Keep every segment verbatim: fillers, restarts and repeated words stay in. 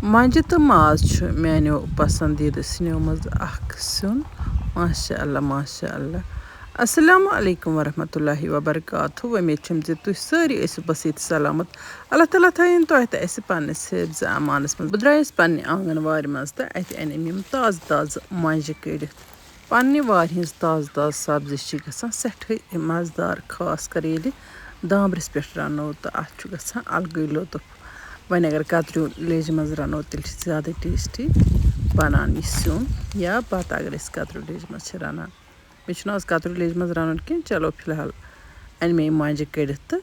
مۄنجہِ تہٕ ماز چھُ میانیو پسندیدٕ سِنیو منٛز اکھ سیُن۔ ماشاء اللہ، ماشاء اللہ۔ السلام علیکم ورحمۃ اللہ وبرکاتہ۔ وۄمید چھم زِ تُہۍ سٲری ٲسِو بصحت سلامت۔ اللہ تعالیٰ تھٲیِن تۄہہِ تہٕ اَسہِ پننِس حفظ امانس منٛز۔ بہٕ درٛایس پننہِ آنگن وارِ منٛز تہٕ اتہِ أنِم یِم تازٕ تازٕ مۄنجہِ کٔڑِتھ۔ پننہِ وارِ ہٕنٛز تازٕ تازٕ سبزی چھِ گژھان سٮ۪ٹھٕے مزٕدار، خاص کر ییٚلہِ دامبرِس پٮ۪ٹھ رنو تہٕ اتھ چھُ گژھان الگٕے لطف۔ وۄنۍ اگر کتریو لیٚجہِ منٛز رنو، تیٚلہِ چھِ زیادٕ ٹیسٹی بنان یہِ سیُن، یا بتہٕ اگر أسۍ کتریو لیٚجہِ منٛز چھِ رنان۔ مےٚ چھُنہٕ آز کتریو لیٚجہِ منٛز رنُن کینٛہہ، چلو فی الحال انہِ مےٚ یِم مۄنجہِ کٔڑِتھ تہٕ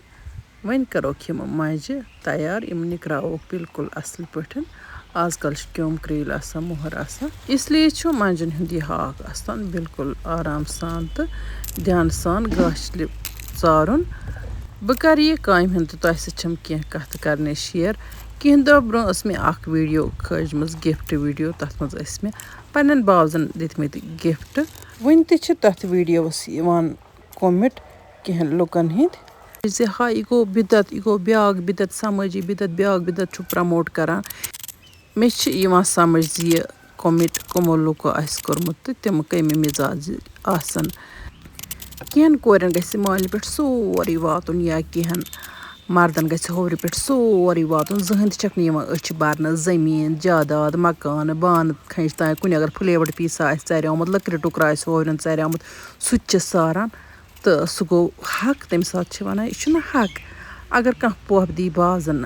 وۄنۍ کروکھ یِم مۄنجہِ تیار، یِم نِکراووکھ بالکل اصل پٲٹھۍ۔ آز کل چھِ کیوٚم کرٛیٖلۍ آسان، مۄہر آسان، اس لیے چھُ مۄنجن ہُنٛد یہِ ہاکھ آسان بالکل آرام سان تہٕ دھیان سان گاشلہِ ژارُن۔ بہٕ کرٕ یہِ کامہِ ہُنٛد تہٕ تۄہہِ سۭتۍ چھم کینٛہہ کتھٕ کرنہِ share۔ کینٛہہ دۄہ برونٛہہ ٲس مےٚ اکھ video کھٲجمٕژ، gift video، تتھ منٛز ٲسۍ مےٚ پننٮ۪ن باوزن دِتمٕتۍ gift۔ وُنہِ تہِ چھِ تتھ videoس یِوان comment کینٛہہ لُکن ہٕنٛدۍ زِ ہا یہِ گوٚو بدعت، یہِ گوٚو بیٛاکھ بدعت، سمٲجی بدعت، بیٛاکھ بدعت چھُ promote کران۔ مےٚ چھِ یِوان سمجھ زِ یہِ comment کٕمو لُکو آسہِ کوٚرمُت تہٕ تِم کَمہِ مزاجہِ آسن۔ کینٛہَن کورٮ۪ن گژھِ مالہِ پٮ۪ٹھ سورُے واتُن یا کینٛہَن مردن گژھِ ہورِ پٮ۪ٹھ سورُے واتُن، زٕہٕنۍ تہِ چھکھ نہٕ یِوان أچھ برنہٕ، زٔمیٖن، جاداد، مکانہٕ، بانہٕ کھنٛجہِ تام کُنہِ اگر پھٕلیوَٹ پیٖسا آسہِ ژَریومُت، لٔکرِ ٹُکرٕ آسہِ ہورٮ۪ن ژَریومُت، سُہ تہِ چھِ ساران۔ تہٕ سُہ گوٚو حق، تَمہِ ساتہٕ چھِ وَنان، یہِ چھُنہٕ حق۔ اگر کانٛہہ پۄپھ دی بازَن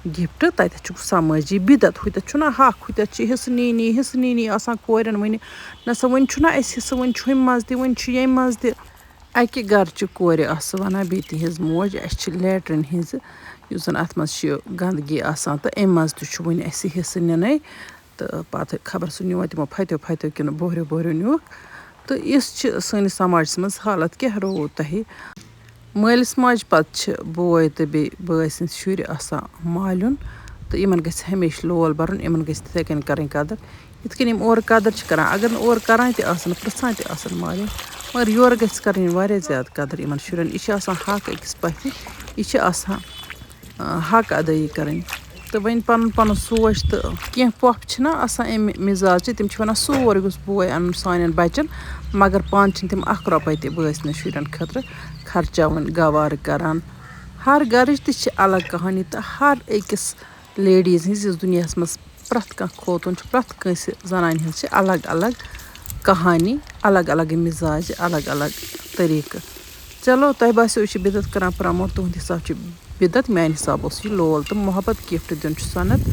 gift، تَتٮ۪تھ چھُکھ سمٲجی بدعت، ہُتٮ۪تھ چھُنہ حق، ہُتٮ۪تھ چھِ حصہٕ نینی، حصہٕ نینی آسان کورٮ۪ن وٕنہِ۔ نہ سا، وٕنہِ چھُنہ اَسہِ حصہٕ، وٕنہِ چھُ ہُمہِ منٛز تہِ، وٕنہِ چھُ ییٚمہِ منٛز تہِ۔ اَکہِ گَرٕ چہِ کورِ آسہٕ وَنان بیٚیہِ تِہِنٛز موج، اَسہِ چھِ latrine ہِنٛزٕ، یُس زَن اَتھ منٛز چھِ گنٛدگی آسان، تہٕ اَمہِ منٛز تہِ چھُ وٕنہِ اَسہِ حصہٕ نِنَے۔ تہٕ پَتہٕ خبر سُہ نیوٗوا تِمو پھَتیو پھَتیو کِنہٕ بوہریو بوہریو نیوٗکھ۔ تہٕ یِژھ چھِ سٲنِس سماجَس منٛز حالت۔ کیٛاہ رووُ تۄہہِ؟ مٲلِس ماجہِ پَتہٕ چھِ بوے تہٕ بیٚیہِ بٲے سٕنٛدۍ شُرۍ آسان مالیُن، تہٕ یِمَن گژھِ ہمیشہِ لول بَرُن، یِمَن گژھِ تِتھَے کٔنۍ کَرٕنۍ قدٕر، یِتھ کٔنۍ یِم اورٕ قدٕر چھِ کَران۔ اگر نہٕ اورٕ کَران تہِ آسَن، پِرٛژھان تہِ آسَن مالیُن، مگر یورٕ گژھِ کَرٕنۍ واریاہ زیادٕ قدٕر یِمَن شُرٮ۪ن۔ یہِ چھِ آسان حق أکِس پۄپھِ، یہِ چھِ آسان، آ، حق ادٲیی کَرٕنۍ۔ تہٕ وۄنۍ پَنُن پَنُن سونٛچ، تہٕ کینٛہہ پۄپھٕ چھِنہ آسان اَمہِ مِزاز چھِ، تِم چھِ وَنان سورُے گوٚژھ بوے اَنُن سانٮ۪ن بَچَن، مگر پانہٕ چھِنہٕ تِم اَکھ رۄپَے تہِ بٲے سٕنٛدٮ۪ن شُرٮ۪ن خٲطرٕ خرچاوٕنۍ گوارٕ کَران۔ ہر گَرٕچ تہِ چھِ الگ کہانی، تہٕ ہر أکِس ladies ہِنٛز یُس دُنیاہَس منٛز پرٛٮ۪تھ کانٛہہ خوتوٗن چھُ، پرٛٮ۪تھ کٲنٛسہِ زنانہِ ہِنٛز چھِ الگ الگ کہانی، الگ الگ مِزاج، الگ الگ طریٖقہٕ۔ چلو، تۄہہِ باسیو یہِ چھِ بدعت کران promote، تُہُنٛد حساب چھُ بدعت، میٛانہِ حساب اوس یہِ لول تہٕ محبت، gift دیُن چھُ سنت۔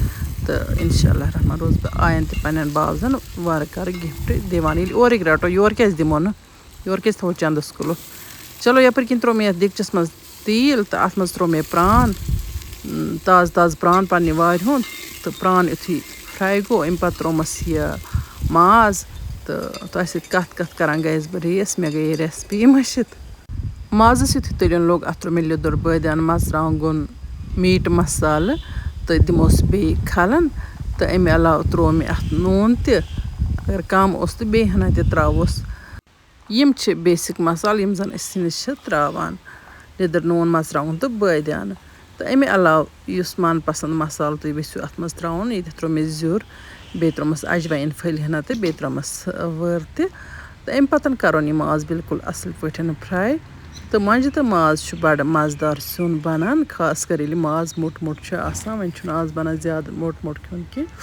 تہٕ انشاء اللہ الرحمن روزٕ بہٕ آیندٕ تہِ پنٛنٮ۪ن باوزن وارٕ کارٕ gift دِوان۔ ییٚلہِ اورٕکۍ رٹو، یورٕ کیٛازِ دِمو نہٕ؟ یورٕ کیٛازِ تھاوو چندس کُلُف؟ چلو، یپٲرۍ کِنۍ ترٛوو مےٚ یتھ دیٖگچس منٛز تیٖل تہٕ اتھ منٛز ترٛوو مےٚ پرٛان، اۭں، تازٕ تازٕ پرٛان پننہِ وارِ ہُنٛد۔ تہٕ پرٛان یُتھُے fry گوٚو، امہِ پتہٕ ترٛوومس یہِ ماز۔ تہٕ تۄہہِ سۭتۍ کتھ کتھ کران گٔیس بہٕ ریس، مےٚ گٔیے recipe مٔشِتھ۔ مازس یُتھُے تٔلیُن لوٚگ، اتھ ترٛوو مےٚ لیٚدُر، بٲدیان، مرژٕوانٛگُن، meat مسالہٕ تہٕ دِموس بیٚیہِ کھلن۔ تہٕ امہِ علاوٕ ترٛوو مےٚ اتھ نوٗن تہِ، اگر کم اوس تہٕ بیٚیہِ ہنا تہِ ترٛاووس۔ یِم چھِ basic مسالہٕ، یِم زَن أسۍ سِنِس چھِ ترٛاوان۔ لیٚدٕر، نوٗن، مرژٕوانٛگُن تہٕ بٲدیانہٕ۔ تہٕ اَمہِ علاوٕ یُس من پسنٛد مسالہٕ تُہۍ یژھِو اَتھ منٛز ترٛاوُن، ییٚتٮ۪تھ ترٛوو مےٚ زیُر، بیٚیہِ ترٛٲومَس اجوایِن پھٔلۍ ہنا تہٕ بیٚیہِ ترٛٲومَس، آ، وٲر تہِ۔ تہٕ اَمہِ پَتہٕ کَرون یہِ ماز بالکل اَصٕل پٲٹھۍ fry۔ تہٕ مۄنجہِ تہٕ ماز چھُ بَڑٕ مَزٕدار سیُن بَنان، خاص کر ییٚلہِ ماز موٚٹ موٚٹ چھُ آسان۔ وۄنۍ چھُنہٕ آز بَنان زیادٕ موٚٹ موٚٹ کھیوٚن کینٛہہ۔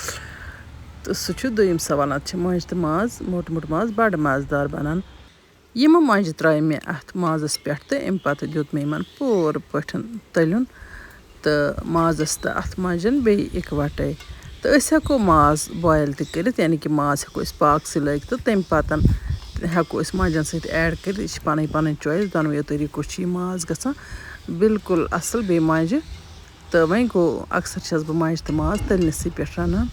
تہٕ سُہ چھُ دوٚیِم سوال، نَتہٕ چھِ مۄنجہِ تہٕ ماز، موٚٹ موٚٹ ماز بَڑٕ مَزٕدار بَنان۔ یِمہٕ مۄنجہِ ترٛایہِ مےٚ اَتھ مازَس پٮ۪ٹھ تہٕ اَمہِ پَتہٕ دیُت مےٚ یِمَن پوٗرٕ پٲٹھۍ تٔلیُن تہٕ مازَس تہٕ اَتھ مۄنجَن بیٚیہِ اِکوَٹَے۔ تہٕ أسۍ ہٮ۪کو ماز boil تہِ کٔرِتھ، یعنی کہِ ماز ہٮ۪کو أسۍ پاکسٕے لٲگِتھ تہٕ تَمہِ پَتہٕ ہٮ۪کو أسۍ مۄنجَن سۭتۍ add کٔرِتھ۔ یہِ چھِ پَنٕنۍ پَنٕنۍ choice، دۄنوٕیو طریٖقو چھِ یہِ ماز گژھان بالکل اَصٕل، بیٚیہِ مۄنجہِ۔ تہٕ وۄنۍ گوٚو، اکثر چھَس بہٕ مۄنجہِ تہٕ ماز تٔلنِسٕے پٮ۪ٹھ رَنان۔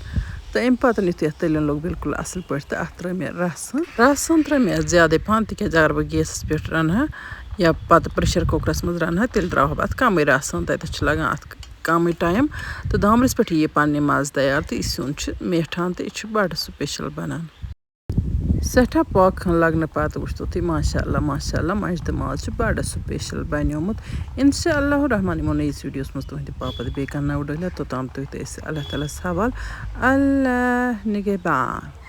تہٕ اَمہِ پَتہٕ یُتھُے اَتھ تٔلیُن لوٚگ بالکل اَصٕل پٲٹھۍ، تہٕ اَتھ ترٛٲو مےٚ رَسہٕ۔ رَسہٕ ہن ترٛٲو مےٚ اَتھ زیادَے پَہَن، تِکیٛازِ اگر بہٕ گیسَس پٮ۪ٹھ رَنہٕ ہا یا پَتہٕ pressure cookerَس منٛز رَنہٕ ہا، تیٚلہِ ترٛاوہا بہٕ اَتھ کَمٕے رَسہٕ ہن، تَتٮ۪تھ چھُ لَگان اَتھ کَمٕے time۔ تہٕ دامرِس پٮ۪ٹھ یی یہِ پَننہِ مَزٕ تیار، تہٕ یہِ سیُن چھُ میٹھان تہٕ یہِ چھُ بَڑٕ special بَنان۔ سٮ۪ٹھاہ پاک خان لگنہٕ پتہٕ وٕچھتو تُہۍ، ماشاء اللہ، ماشاء اللہ، مَنٛجہِ تہٕ ماز چھُ بڑٕ special بنیومُت۔ انشاء اللہ الرحمن یِمو نٔیِس videoس منٛز تُہنٛدِ باپتھ بیٚیہِ کانٛہہ نٔو ڈٔلِتھ، توٚتام تُہۍ تہٕ أسۍ اللہ تعالیٰ ہَس حوال۔ اللہ نگہبان۔